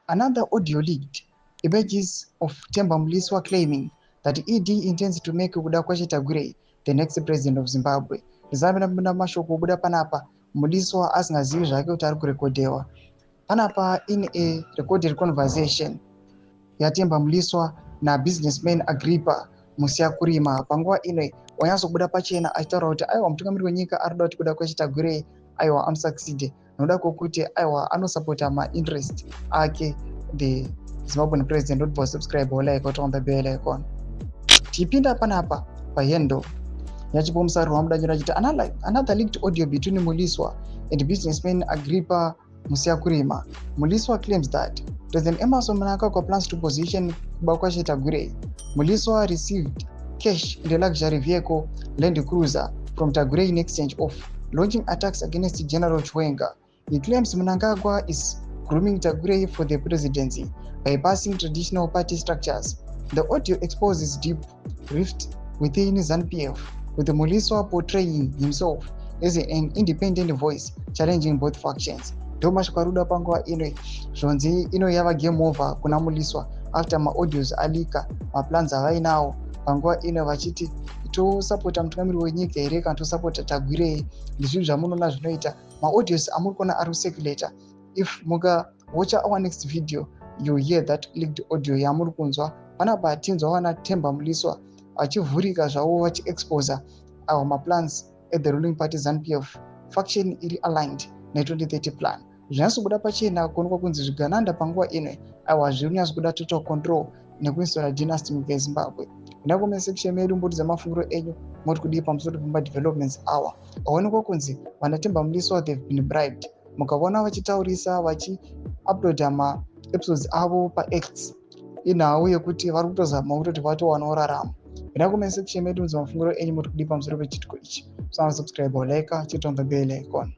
Another audio leaked images of Temba Mliswa claiming that ED intends to make Kudakwashe Tagwirei the next president of Zimbabwe. Zambia mashoko obuda panapa, Mliswa asingazivi zvake kuti ari kurekodhewa panapa in a recorded conversation yaTemba Mliswa nabusinessman Agrippa Musiyakurima. Panguva ino wanyatsobuda pachena achitaura kuti aiwa, mutungamiri wenyika ari kuda kuti Kudakwashe Tagwirei aiwa amusucceed, nokuda kwokuti aiwa anosapota mainterest ake the Zimbabwean president. Wotibva subscribe, like, on the bell icon. Tichipinda panapa pahendo yachipo musariro wamudanyira achiti another leaked audio between Mliswa and businessman Agrippa Musiyakurima. Mliswa claims that President Emmerson Mnangagwa plans to position Kudakwashe Tagwirei. Mliswa received cash and a luxury vehicle, Land Cruiser, from Tagwirei in exchange of launching attacks against General Chiwenga. He claims Mnangagwa is grooming Tagwirei for the presidency, bypassing traditional party structures. The audio exposes deep rift within ZANU-PF, with Mliswa portraying himself as an independent voice challenging both factions. Ndo mashoko ari kuda panguva ino. Zvonzi ino yava game over kuna Mliswa after maaudios aleaka maplans avainawo panguva ino, vachiti tosapota mutungamiri wenyika here kana tosapota Tagwirei. Ndizvinhu zvamunoona zvinoita maaudios amuri kuona ari kucirculata. If mukawatcha our next video, you hear that leaked audio yamuri kunzwa panapa. Tinzwa vana Temba Mliswa vachivhurika zvavo, vachiexposa our maplans at the ruling party ZANU-PF faction iri aligned ne2030 plan. Zvinyatsobuda pachena kuonekwa kunzi zvigananda panguva ino aiwa zviri kunyatsokuda total control nekuinstalla dynasty munyika yeZimbabwe. Enda comment section medu, mbotidza mafungiro enyu, moti kudii pamusoro pemadevelopments awa aonekwa kunzi vanaTemba Mliswa, they've been bribed. Mukaona vachitaurisa, vachiuploada maepisodes avo paX, inhau yekuti vari kutozama kutoti vatowanawo raramo. Enda comment section medu, mudza mafungiro enyu, moti kudii pamusoro pechitiko ichi. Usana subscribe, like, chit on the bell icon.